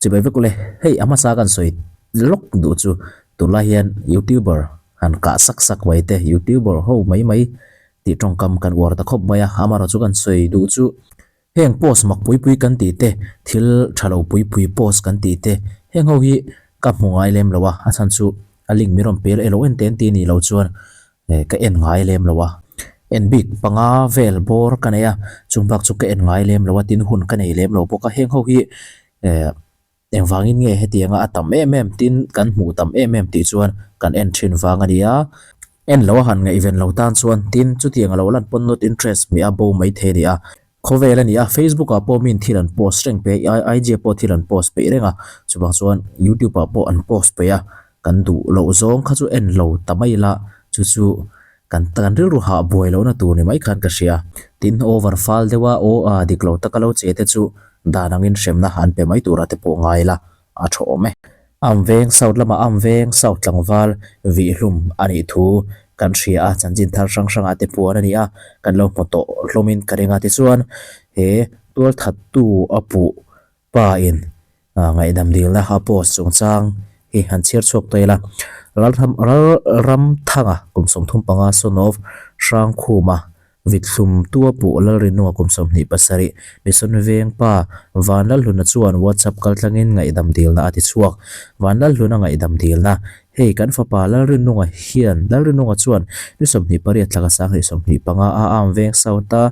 Chibai vek ule, hei a hmasa kan sawi lawk duh chu tunlai hian youtuber han kah sak sak mai te, youtuber ho mai mai tih tawngkam kan uar ta khawp mai a, amaherawhchu chu kan sawi duh chu heng post mak pui pui kan tih te, thil tha lo pui pui post kan tih te, heng ho hi ka hmu ngai lem lo a, a chhan chu a link min rawn pe elo en te an ti nih loh chuan ka en ngai lem lo a, en bik panga vel bawr ka nei a, chung bak chu ka en ngai lem lo a, tin hun ka nei lem lo bawk a, heng ho hi eh engvangin nge hetianga a tam em em tin kan hmuh tam em em tih chuan kan en thin vang a ni a, en lo a han ngaihven lo tan chuan tin chutiang a lo lan pawn not interest hmeh a bo mai thei a ni a. Khawvel a ni a, Facebook ah pawh miin thil an post reng peih a, IG ah pawh thil an post peih reng a, chuvang chuan YouTube ah pawh an post peih a, kan duh loh zawng kha chu en lo ta mai ila, chu chu kan kan rilru hah buai lohna tur ni mai khan ka hria. Tin, over fal deuh a, aw a dik lo taka lo che te chu dan angin hremna an pe mai tura te pawh ngai ila a tha awm e. Am veng South lamah Am veng South tlangval vihhlum a nih thu kan hria a, chanchin thar hrang hrangah te puan a ni a, kan lo hmu tawh hlawmin ka ring a. Tichuan, he tualthattu a puh pa in ngaihdam dilna a post chungchang hi han chhiar chhuak ta ila. Lalramthanga kum 35 son of Hrangkhuma Vithlum tua puh Lalrinua kum 27, Mission Veng pa Vanlalhluna chuan WhatsApp kaltlangin ngaihdam dilna a ti chhuak. Vanlalhluna ngaihdam dilna, Hei kan fapa Lalrinunga hian Lalrinunga chuan ni 28 thlaka 2025 a Arm Veng South a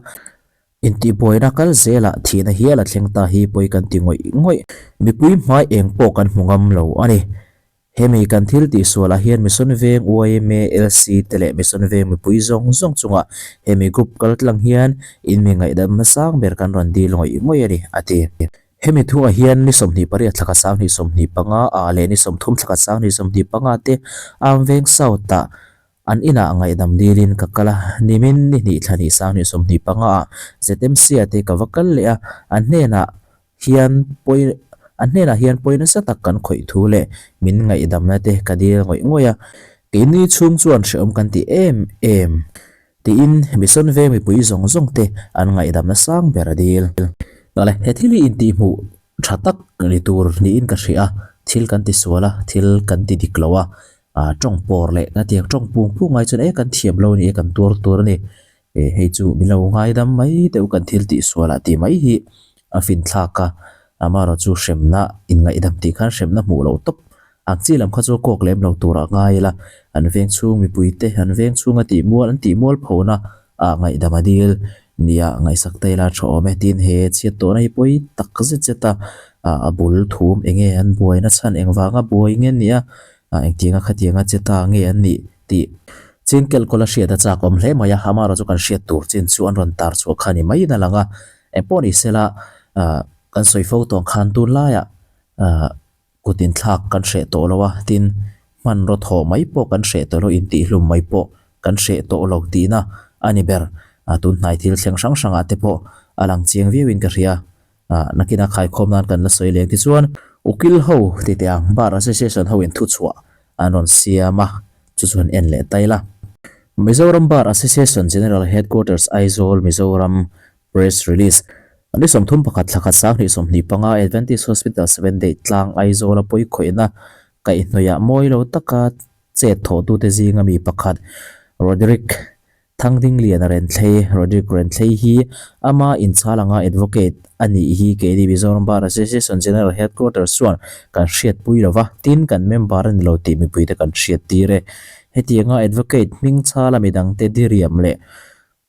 intihbuaina kal zelah thihna hial a thleng ta hi pawi kan ti ngawih ngawih. Mipui hmai eng pawh kan hmu ngam lo a ni. Hemi kan thil tihsualah hian Mission Veng yma LC te leh Mission Veng mipui zawng zawng chungah hemi group kal tlang hian in mi ngaihdamna sang ber kan rawn dil ngawih ngawih a ni, a ti. Hemi thuah hian ni 28 thlakhat 2025 ah leh ni 30 thlakhat 2025 te Arm Veng South ah an inah ngaihdam dilin ka kal a, nimin ni hnih thla hnih 2025 ah ZMC ah te ka va kal leh a, an hnenah hian pawi an hnenah hian pawi nasa tak kan khawih thu leh min ngaihdamna te ka dil ngawih ngawih a, keini chhung chuan hrehawm kan ti em em tiin Mission Veng mipui zawng zawng te an ngaihdamna sang ber a dil. Awle, he thil hi intihhmuh tha tak ni tur niin ka hria a, thil kan ti sual a, thil kan ti dik lo a, tawng pawr leh ka tiang tawng pung pung ai chuan e kan thiam lo a ni e kan tuar tur a ni. E hei chu min lo ngaidam mai deuh kan thil tih sualah tih mai hi a fin thlak a, amaherawh chu hremna inngaihdam tih khan hremna hmuh loh tawp ang chi lam kha chu kawk lem lo turah ngai ila, an veng chhung mipui te an veng chhunga tih mual an tih mual phona ah ngaihdam a dil nia ngaihsak ta ila tha awm e tin he chhiat tawhna hi pawi tak zet zet a, a bul thum enge an buaina chhan engvanga buai nge nia engtianga khatianga che ta nge an nih tih Chinkel kawla hriat a chak awm hle mai a, amaherawh chu kan hriat tur chin chu an rawn tar chhuah kha ni maiin a lang a, engpawh ni sela kan sawi fo tawng khan tunlaiah kut inthlak kan hreh tawh lo a, tin hmanraw thawh mai pawh kan hreh tawh lo, intihhlum mai pawh kan hreh tawh lo tihna a ni ber, tunhnai thil thleng hrang hrangah te pawh a lang chiang viauin ka hria. Nakina khaikhawm nan kan la sawi leh tichuan ukil ho ti teh ang Bar Association ho in thuchhuah an rawn siam a, chu chu han en leh ta ila. Mizoram Bar Association General Headquarters Aizawl Mizoram Press Release Ni 31 thlakhat 2025 Adventist Hospital Seven Day tlang Aizawl a pawikhawihna kaihhnawih ah mawi lo taka chet thawhtute zinga mi pakhat Roderick Thangdingliana Renthlei, Roderick Renthlei hi ama inchhal anga advocate a nih hi keini Mizoram Bar Association General Headquarters chuan kan hriatpui lo va, tin kan member a ni lo tih mipuite kan hriattir e. Hetianga advocate hmingchhala midangte diriam leh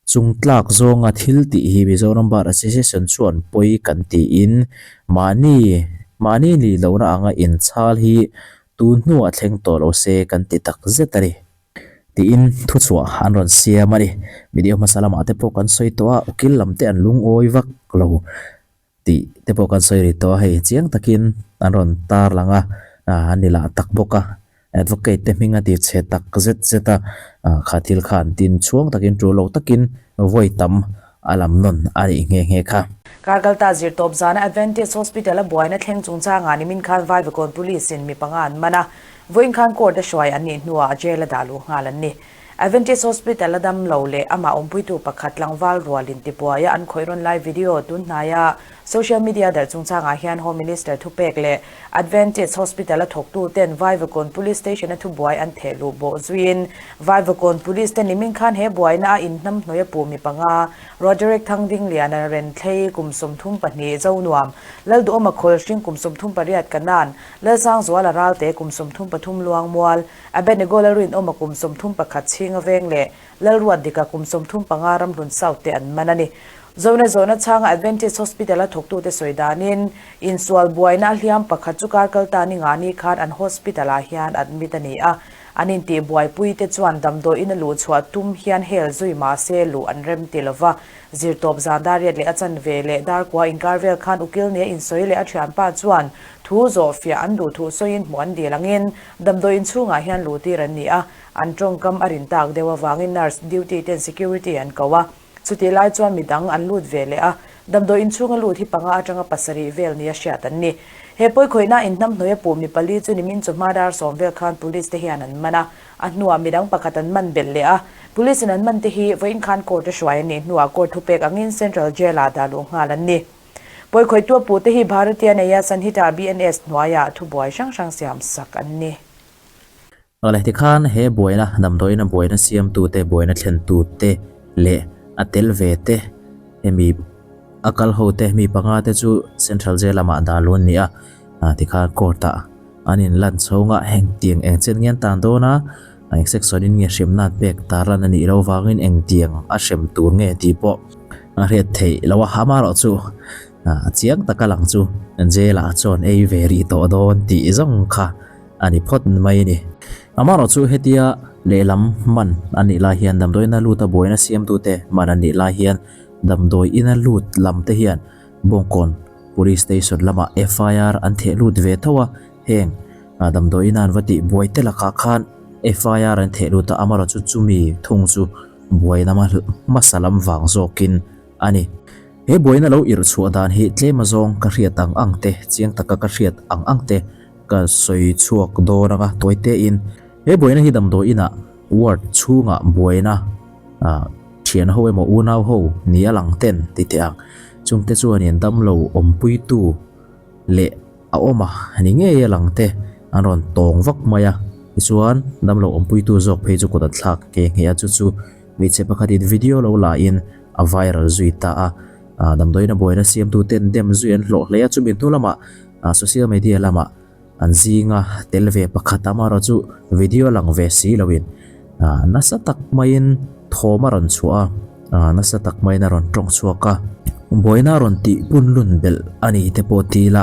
chungtlak zawnga thil tih hi Mizoram Bar Association chuan pawi kan tiin mahni mahni nih lohna anga inchhal hi tun hnuah thleng tawh lo se kan ti tak zet a ni. Tiin thuchhuah an rawn siam a ni. Video hmasa lamah te pawh kan sawi tawh a, ukil lam te an lungawi vak lo tih te pawh kan sawi ri tawh a, hei chiang takin an rawn tar lang a, an ni lah tak bawk a, advocate te hming a ti chhe tak zet zet a, kha thil kha an tin chhuang takin tul lo takin vawi tam a lam nawn a nih nghe nghe kha. Karkalta zirtawp zana Adventist Hospital a buaina thleng chungchangah nimin khan Vaivakawn Police in mi panga an man a, Vawiin khan court a hruai an nih hnuah jail a dah luh nghal an ni. Adventist Hospital a dam lo leh amah awmpuitu pakhat tlangval rual intibuaia an khawih rawn lai video tun hnaia social media darh chungchangah hian Home Minister thupek leh Adventist Hospital a thawktuten Vaivakawn Police Station a thubuai an theh luh bawh zuiin Vaivakawn Police te nimin khan he buaina a inhnamhnawih a puh mi panga Roderick Thangdingliana Renthlei kum 32 Zonuam Lalduhawma Khawlhring kum 38 Kanan Lalsangzuala Ralte kum 33 Luangmual Abednego Lalrinawma kum 31 Chhinga Veng leh Lalruatdika kum 35 Ramhlun South te an man a ni. Zona zawhna chhanga Adventist Hospital a thawktute sawi danin, insual buaina a hliam pakhat chu kar kal ta ni nga ni khan an hospital ah hian admit a ni a. An intih buaipuite chuan damdawiin a luh chhuah tum hian hel zui mah se luh an rem ti lova. Zirtawp zan dar riat leh a chanve leh dar kua inkar vel khan ukil nia insawi leh a thianpa chuan thu zawh fiah an duh thuh sawiin hmuh an dil angin damdawiin chhungah hian luhtir an ni a. An tawngkam a rin tak deuh avangin nurse duty ten security an ko a. Chutih lai chuan midang an lut ve leh a, damdawi inchhunga lut hi panga atanga pasarih vel nia hriat an ni. He pawikhawihna inhnamhnawih a puh mi pali chu nimin chawhma dar sawm vel khan police te hian an man a, a hnuah midang pakhat an man belh leh a. Police in an man te hi vawiin khan court a hruai an nih hnuah court thupek angin Central Jail ah dah luh nghal an ni. Pawikhawihtu a puh te hi Bharatiya Nyaya Sanhita, BNS, hnuaiah thubuai hrang hrang siam sak an ni. Awle, tikhan he buaina, damdawiina buaina siamtute, buaina thlentute leh a tel ve te, hemi a kal ho te, mi panga te chu Central Jail lamah dah luh an ni a, tikhan court ah an in lan chhawng a, engtiang eng chen nge an tan dawn a, eng section in nge hremna an pek tar lan a nih loh vangin engtiang a hrem tur nge tih pawh a hriat theih loh a, amaherawhchu chiang taka lang chu jail ah chuan ei ve rih tawh dawn tih zawng kha. A ni phawt mai a ni. Amaherawh chu hetia lehlam man a nih lai hian damdawi ina lut a buaina siamtute man a nih lai hian damdawi ina lut lam te hian Bawngkawn Police Station lamah FIR an theh lut ve tho a, heng damdawi ina an va tih buai te lakah khan FIR an theh lut a, amaherawh chu chumi thung chu buaina hmasa lam vang zawkin a ni. He buaina lo irh chhuah dan hi tlem azawng ka hriat ang ang te, chiang taka ka hriat ang ang te Ka sawi chhuak dawn anga tawi tein he buaina hi damdawi inah ward chhungah buaina thian ho emaw unau ho ni a lang ten ti teh ang. Chungte chuanin damlo awmpuitu leh a awm a ni ngei a lang te an rawn tawng vak mai a, tichuan damlo awmpuitu zawk phei chu kut an thlak nghe nghe a, chu chu hmeichhe pakhatin video lo la in a viral zui ta a, damdawiina buaina siamtu ten dem zui an hlawh hle a, chumi hnu lamah Social media lamah an zinga tel ve pakhat amaherawh chu video lang ve si loin nasa tak maiin thawm a rawn chhuah a, nasa tak maiin a rawn tawng chhuak a, buaina a rawn tih punlun belh a ni te pawh ti ila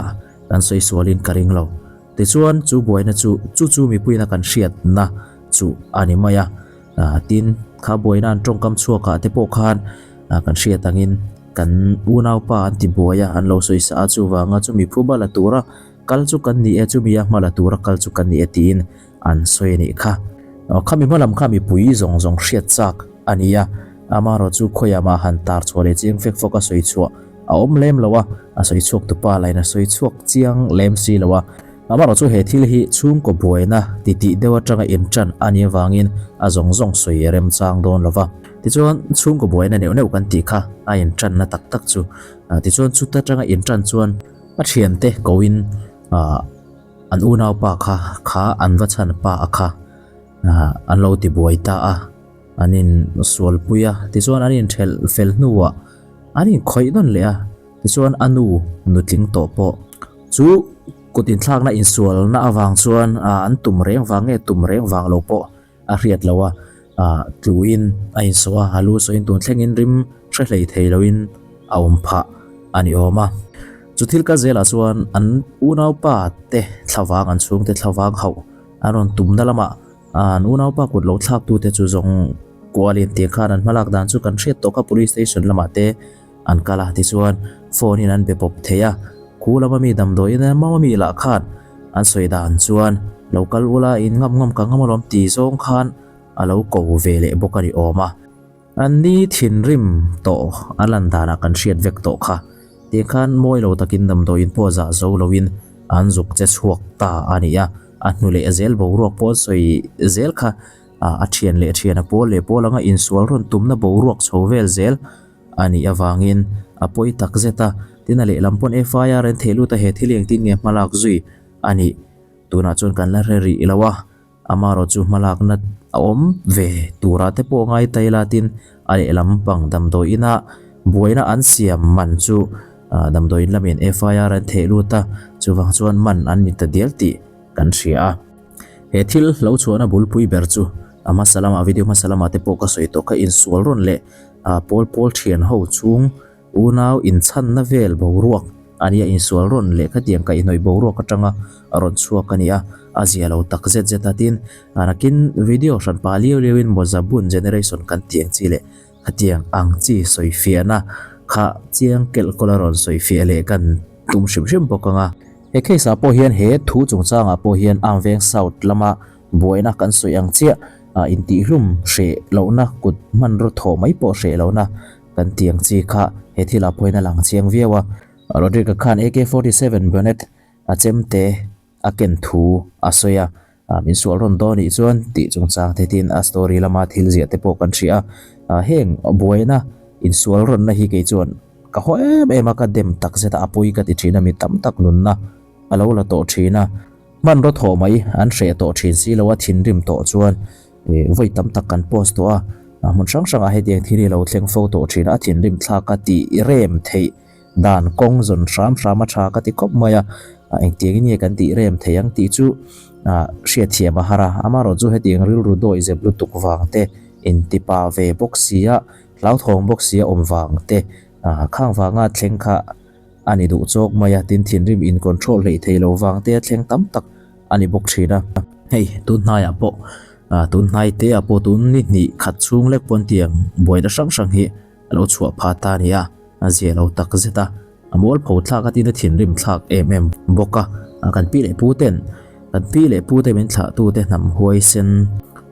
kan sawi sualin ka ring lo. Tichuan chu buaina chu chu chu mipuiin a kan hriatna chu a ni mai a, tin kha buaina an tawngkam chhuakah te pawh khan kan hriat angin Kan unaupa an ti buai a, an lo sawi sa a, chuvanga chumi phuba la tura kal chu kan ni e, chumi a hma la tura kal chu kan ni e tiin an sawi a nih kha. Khami hma lam kha mipui zawng zawng hriat chak a ni a, amaherawh chu khawiah mah han tar chhuah leh chiang fek fawk a sawi chhuah a awm lem lo a, a sawi chhuak tupa lahin a sawi chhuak chiang lem si lo a. Amaherawh chu he thil hi chhungkaw buaina titih deuh atanga intan a nih avangin a zawng zawng sawi remchang dawn lo va. Tichuan, chhungkaw buaina neuh neuh kan tih kha a intanna tak tak chu. Tichuan, chuta atanga intan chuan a thiante koin an unaupa kha kha an va chhan pa a kha an lo tibuai ta a, an insualpui a. Tichuan, an inthelh fel hnuah an inkhawih nawn leh a. Tichuan, a nu nutling tawh pawh chu kut inthlakna insualna avang chuan an tum reng vang nge tum reng vang lo pawh a hriat loh a, tluin a insawh a, a lu sawiin tun thlengin rim hre hlei thei loin a awm phah a ni awm a. Chu thil kal zelah chuan an unaupa te thlavang, an chhungte thlavang hauh an rawn tumna lamah an unaupa kut lo thlaktute chu zawng kualin tih khan an hmalak dan chu kan hriat tawh kha police station lamah te an kal a, tichuan phone in an be pawp thei a, khu lama mi damdawiin a mama mi lah khan an sawi dan chuan lo kal ula in ngam ngam ka ngam alawm ti zawng khan a lo ko ve leh bawk a ni awm a, an ni thinrim tawh a lan danah kan hriat vek tawh kha, tiang khan mawi lo takin damdawiin pawh zah zo loin an zuk che chhuak ta a ni a, a hnu leh zel boruak pawh an sawi zel kha. A thian leh thian a pawl leh pawl anga insual rawn tumna boruak chho vel zel a nih avangin a pawi tak zet a. Tin a lehlam pawn FIR an theh lut a, he thil hi engtin nge hmalak zui a nih? Tunah chuan kan la hre rih lo a. Amarawh chu hmalakna a awm ve turah te pawh ngai ta ila tin a lehlam pang damdawi ina buaina an siam man chu damdawi in lamin FIR an theh lut a, chuvang chuan man an ni ta dial tih kan hria a. He thil lo chhuahna bulpui ber chu a hmasa lamah video hmasa lamah te pawh ka sawi tawh kha insual rawn leh pawl pawl thian ho chung Unau inchhanna vel boruak a nia, insual rawn leh khatiang kaihhnawih boruak atanga a rawn chhuak a ni a, a zia lo tak zet zet a. Tin, nakin video hran pah liau liauin Mawzabun generation kan tih ang chi leh khatiang ang chi sawifiahna kha chiang kelh kawla rawn sawifiah leh kan tum hrim hrim bawk ang a. He case ah pawh hian he thu chungchangah pawh hian Amveng South lama buaina kan sawi ang chiah intihlum hreh lohna kut hmanraw thawh mai pawh hreh lohna Kan ti ang chi kha he thilah pawhin a lang chiang viau a. Rodrick-a khan AK-47 Bonnet a chemte a ken thu a sawi a, min sual rawn dawn nih chuan tih chungchang te tin a story lama thil ziah te pawh kan hria a. Heng buaina insual rawnna hi kei chuan ka haw em em a, ka dem tak zet a, a pawi ka ti thin a, mi tam tak nunna a lo la tawh thin a. Hmanraw thawh mai an hreh tawh thin si lo a, thinrim tawh chuan Vawi tam tak kan post tawh a, hmun hrang hrangah hetiang thil hi a lo thleng fo tawh thin a, a thinrim thlak a tih rem theih dan kawng zawn hram hram a tha ka ti khawp mai a, engtiangin nge kan tih rem theih ang tih chu hriatthiam a har a, amaherawh chu hetiang rilru dawi zep lutuk vang te, intipa ve bawk sia, hlauthawng bawk sia awm vang te, khang vanga thleng kha a ni duh chawk mai a, tin thinrim in control hleih thei lo vang te a thleng tam tak a ni bawk thin a. Hei tun hnaiah pawh tun hnai te ah pawh tun ni hnih khat chhung lek pawn tiang buaina hrang hrang hi a lo chhuah pha ta a ni a, a zia lo tak zet a, a mual pho thlak a tin a thinrim thlak em em bawk a, kan pi leh pu ten kan pi leh pu te min thlah tu te hnam huaisen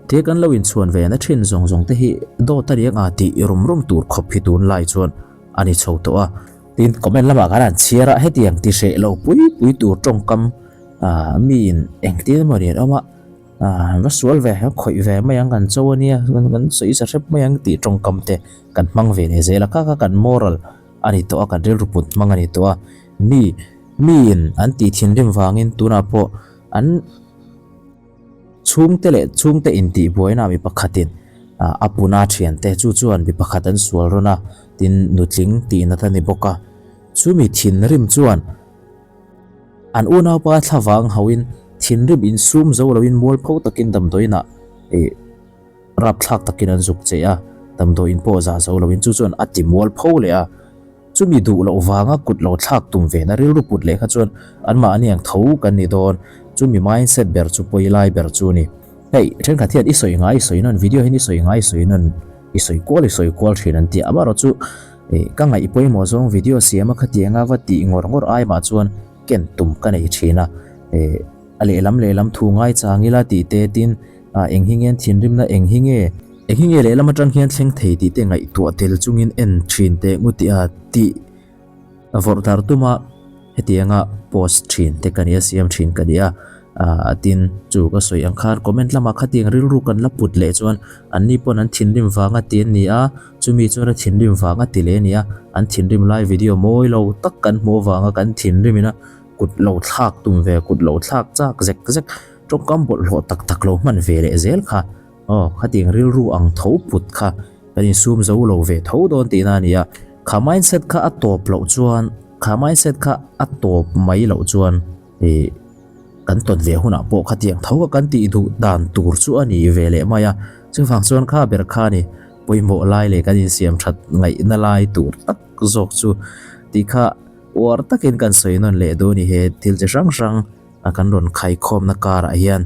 te kan lo inchhuan ve na thin zawng zawng te hi dawt a riang a tih rum rum tur khawp hi tunlai chuan a ni chho tawh a. Tin, comment lamah khan an chhiar a, hetiang ti hreh lo pui pui tur tawngkam miin engtin emaw ni an awm a, an va sual ve, an khawih ve mai ang, kan cho a nia, kan sawi sa hrep mai ang tih tawngkam te kan hmang ve leh zel a, kha kha kan moral a ni tawh a, kan rilru put hmang a ni tawh a, mi miin an tih thinrim vangin tunah pawh an. Chhungte leh chhungte intihbuaina mi pakhatin a puna thiante chu chuan mi pakhat an sual rawn a, tin nutling tihna ta ni bawk a. Chumi thinrim chuan an unaupa thlavang hauhin thinrim insum zo loin mualpho takin damdawiinah ih rapthlak takin an zuk che a, damdawiin pawh zah zo loin chu chuan a ti mualpho leh a. Chumi duh loh vanga kut lo thlak tum ve na rilru put leh kha chuan anmahni ang tho kan ni dawn. Chumi mindset ber chu pawi lai ber chu ni. Hei, thenkhat hian i sawi ngai i sawi nawn, video hian i sawi ngai i sawi nawn, i sawi kual i sawi kual thin an ti a. Amaherawh chu ka ngaih pawimawh zawng video siam a khatianga va tih ngawr ngawr ai mah chuan ken tum ka nei thin a. A lehlam lehlam thu ngai chang ila tih te tin eng hi nge thinrimna eng hi nge Eng hi nge lehlam atang hian thleng thei tih te ngaihtuah tel chungin en thin teh ngutih a tih vawrh dar tuma hetianga post thin te ka nia siam thin ka nia a tin chu ka sawi ang khan comment lamah khatiang rilru kan la put leh chuan anni pawn an thinrim vanga ti an ni a chumi chuan a thinrim vanga ti leh a ni a an thinrim lai video mawi lo tak kan hmuh avanga kan thinrim ina kut lo thlak tum ve kut lo thlak chak zek zek tawngkam bawlhhlawh tak tak lo hman ve leh zel kha. Aw, khatiang rilru ang tho put kha kan insum zo lo ve tho dawn tihna a ni a. Kha mindset kha a tawp loh chuan, kha mindset kha a tawp mai loh chuan ih kan tawn ve hunah pawh khatiang tho kha kan tih duh dan tur chu a ni ve leh mai a. Chuvang chuan kha ber kha ni pawimawh lai leh kan insiam that ngaihna lai tur tak zawk chu tih kha uar takin kan sawi nawn leh duh a ni he thil chi hrang hrang a kan rawn khaikhawmna karah hian.